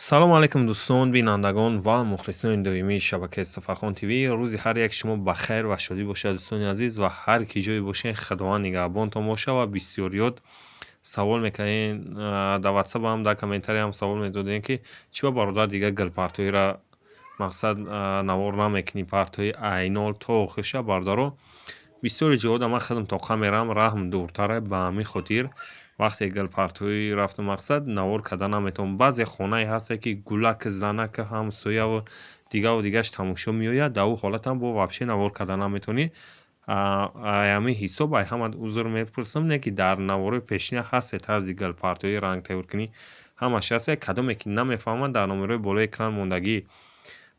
Салому алайкум, дӯстон, бинандагон ва мухлисони доимии шабакаи Сафархон ТВ. Рӯзи ҳар як шумо ба хайр ва шодӣ бошад, дӯстони азиз, ва ҳар ки ҷое бошед, Худованд нигаҳбонтон бошад. Ва бисёриёт савол мекардем дар Ватсапам, дар комментариям савол медодем, ки чӣ ба, бародар, дигар гулпартоиро, мақсад, навор намекунӣ, партои айнол то охирша? Бародаро, бисёри ҷоҳода ман худам тоқа мерам, раҳм дуртара. Ба ҳамин хотир вақте гулпартоӣ рафту, мақсад, навор карда наметавонам. Баъзе хонае ҳасте, ки гулак, занаку, ҳамсояву дигаву дигаш тамошо меояд. Дар ӯ ҳолатам бо вообще навор карда наметавонӣ. Ай ҳамин ҳисоб ай ҳама узр мепурсам. Не ки дар наворҳои пешина ҳасте тарзи гулпартоӣ, ранг тайёркунӣ, ҳамаш ҳасте. Кадоме ки намефаҳмад, дар номерҳои болои экран мондагӣ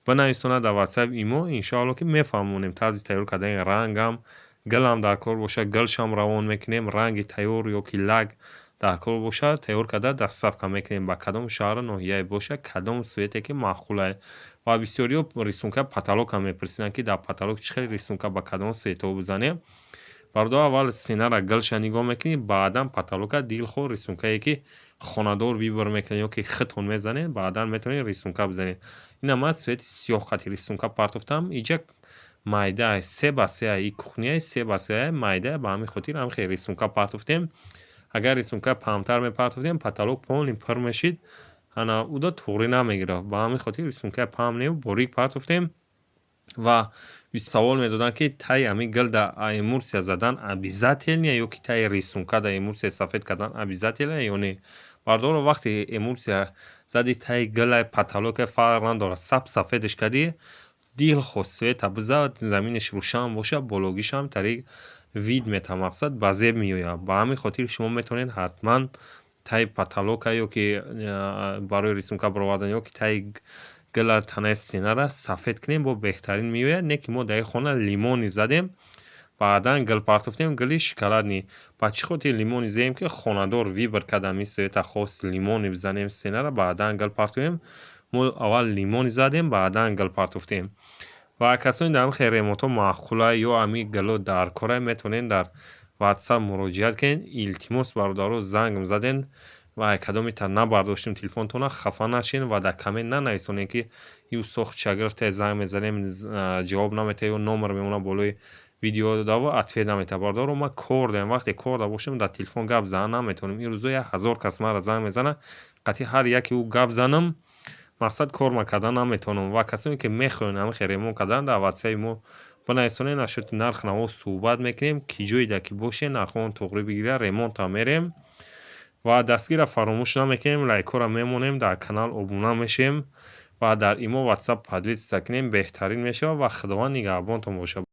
бинависонад дар Ватсап, имо, иншоалло, ки мефаҳмонем тарзи тайёр кардани рангам. Гулам дар кор бошад, гулшам равон мекунем. Ранги тайёр ё ки лак дар кор бошад, тайёр карда доставка мекунем, ба кадом шаҳру ноҳияе бошад, кадом цвете ки маъқулае. Ва бисёриҳо рисунка потолокам мепурсиданд, ки дар потолок чӣ хел рисунка, ба кадом цветҳо бизанем. Бародар, аввал стенара, гулша нигоҳ мекунӣ, баъдан потолока дилхоҳ рисункае ки хонадор выбор мекунед ё ки худтон мезанед, баъдан метавонед рисунка бизанед. Ина ман цвети сиёҳ қати рисунка партофтам. Иҷа майда 3 ба 3, и кухняи 3 ба 3 майда, ба ҳамин хотир ҳам хел рисунка партофтем. Агар рисунка паҳнтар мепартофтем, потолок полный пур мешид, ана уда туғрӣ намегирифт. Ба ҳамин хотир рисункаи паҳн неву борик партофтем. Ва савол медоданд, ки таи ҳамин гулда эмульсия задан обязательно ё ки таи рисункада эмульсияи сафед кардан обязательно ё не? Бародаро, вақте эмульсия зади, таи гулай, потолока фарқ надорад, сап сафедаш кардӣ, дилхоҳ цвета бизад, заминаш рӯшан бошад, бологишам тари вид метавад, мақсад, ба зеб меояд. Ба ҳамин хотир шумо метавонед ҳатман таи потолока ё ки барои рисунка баровардан, ё ки таи гила, танаи стенара сафед кунем, бо беҳтарин меояд. Не ки мо дар ин хона лимонный задем, баъдан гул партофтем, гули шоколадный. Ба чӣ хотир лимонный задем? Ки хонадор выбор кард, ҳамин цвета хост, лимонный бизанем стенара, баъдан гул партоем. Мо аввал лимонный задем, баъдан гул партофтем. Ва касоне дар ҳамин хел ремонтҳо маъқула ё ҳамин гуло дар кора, метавонед дар Ватсап муроҷиат кунед. Илтимос, бародаро, зангм заден ва кадомета набардоштем телефонтона, хафа нашед ва дар коммент нанависонед, ки ю сохт ча гирифта, занг мезанем, ҷавоб наметаҳад ё номер мемонад болои видео даво, ответ наметаҳад. Бародаро, ман кор дорем. Вақте кор да бошем, дар телефон гап задан наметавонем. Ин рӯзо як ҳазор кас маро занг мезанад, қатъи ҳар яке ӯ гап занам, мақсад, кор кардан наметавонам. Ва касоне ки мехоҳанд ҳамин хел ремонт кардан, дар Ватсапи мо бинависонед, насчёти нарх наво суҳбат мекунем. Ки ҷоеда ки бошед, нархҳоон туғрӣ бигирад, ремонтам мерем. Ва дастгирро фаромӯш намекунем, лайкҳоро мемонем, дар канал обуна мешавем ва дар имо, Ватсап поделиться кунем, беҳтарин мешавад. Ва Худованд нигаҳбонтон бошад.